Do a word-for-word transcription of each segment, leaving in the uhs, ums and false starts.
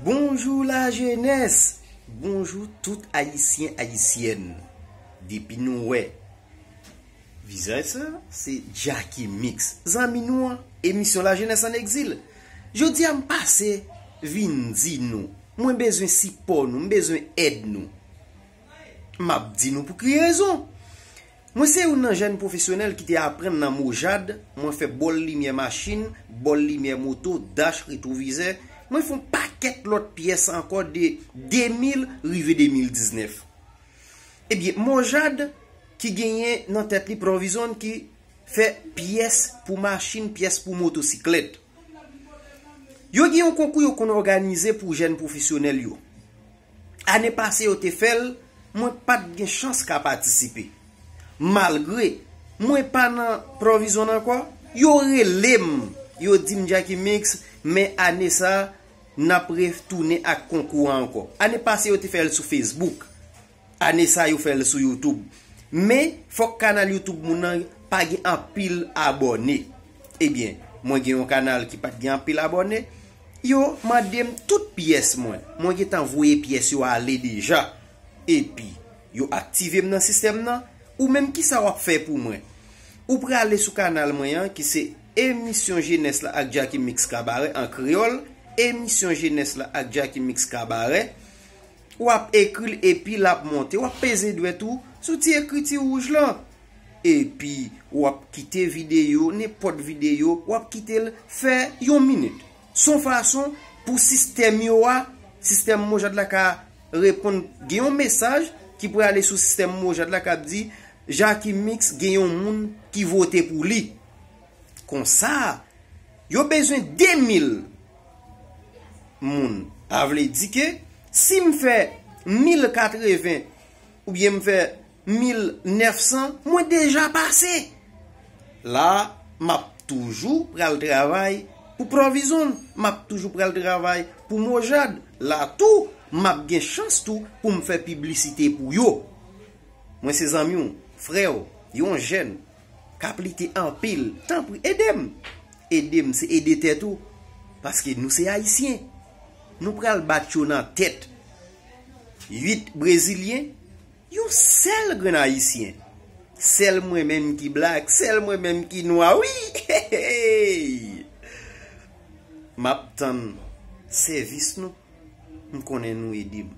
Bonjou lajenès! Bonjou tout ayisyen, ayisyèn. Depi nou wè vizaj sa, se Jacky Mix, zanmi nou an, emisyon Lajenès an Egzil. Jodi a m pase vin di nou, mwen bezwen sipò nou, m bezwen èd nou. M ap di nou pou ki rezon. Mwen se youn nan jèn pwofesyonèl ki te aprann nan Mojad, mwen fè bòl limyè machin, bòl limyè moto, dach, retwovizè, mwen fè yon pakèt lòt pyès ankò de de mil rive de mil diznèf. Ebyen, Mojad ki genyen nan tèt li Provizon ki fè pyès pou machin, pyès pou motosiklèt. Yo gen yon konkou yo konn òganize pou jèn pwofesyonèl yo. Ane pase yo te fè l, mwen pa t gen chans ka patisipe. Malgre mwen pa nan Provizon ankò, yo rele m, yo di m Jacky Mix, men ane sa a, n ap retounen ak konkou a ankò. Ane pase yo te fè l sou Facebook. Ane sa a yo fè l sou YouTube. Men, fòk kanal YouTube moun nan pa gen anpil abòne. Ebyen, mwen gen yon kanal ki pa t gen anpil abòne. Yo mande m tout pyès mwen. Mwen gentan voye pyès yo ale deja. Epi, yo aktive m nan sistèm nan. Ou menm, kisa w ap fè pou mwen? Ou prale sou kanal mwen an, ki se Emisyon Jenès la ak Jacky Mix Kabarè an kreyòl. Emisyon Jenès la ak Jacky Mix Kabarè. W ap ekri l epi l ap monte. W ap peze dwèt ou sou ti ekriti wouj lan. Epi, w ap kite videyo, nenpòt videyo, w ap kite l fè yon minit. Se yon fason pou sistèm yo a, sistèm Mojad la ka reponn. Gen yon mesaj ki prale sou sistèm Mojad la k ap di, Jacky Mix gen yon moun ki vote pou li. Konsa, yo bezwen de mil moun. A vle di ke si m fè mil katreven oubyen m fè mil nèf san, mwen deja pase. La, m ap toujou pral travay pou Provizon, m ap toujou pral travay pou Mojad. La tou, m ap gen chans tou pou m fè piblisite pou yo. Mwen se zanmi w, frè w, yon jèn k ap lite anpil. Tanpri, ede m. Ede m, se ede tèt ou. Paske nou se Ayisyen. Nou pral bat yo nan tèt. Uit Brezilyen, yon sèl grenn Ayisyen. Sèl mwen menm ki black, sèl mwen menm ki nwa, wi! M ap tann sèvis nou. M konnen nou ede m.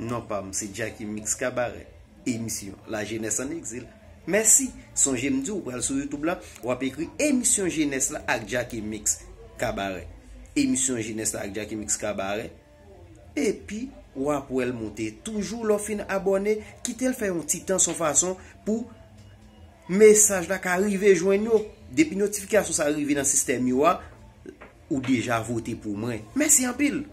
Non pa m, se Jacky Mix Kabarè. Emisyon Lajenès an Egzil. Mèsi. Sonje m di w pral sou YouTube la, w ap ekri Emisyon Jenès la ak Jacky Mix Kabarè. Emisyon Jenès la ak Jacky Mix Kabarè. Epi, w ap wè l monte. Toujou lè w fin abòne, kite l fè yon ti tan, se yon fason pou mesaj la ka rive jwenn yo. Depi notifikasyon sa rive nan sistèm yo a, ou deja vote pou mwen. Mèsi anpil.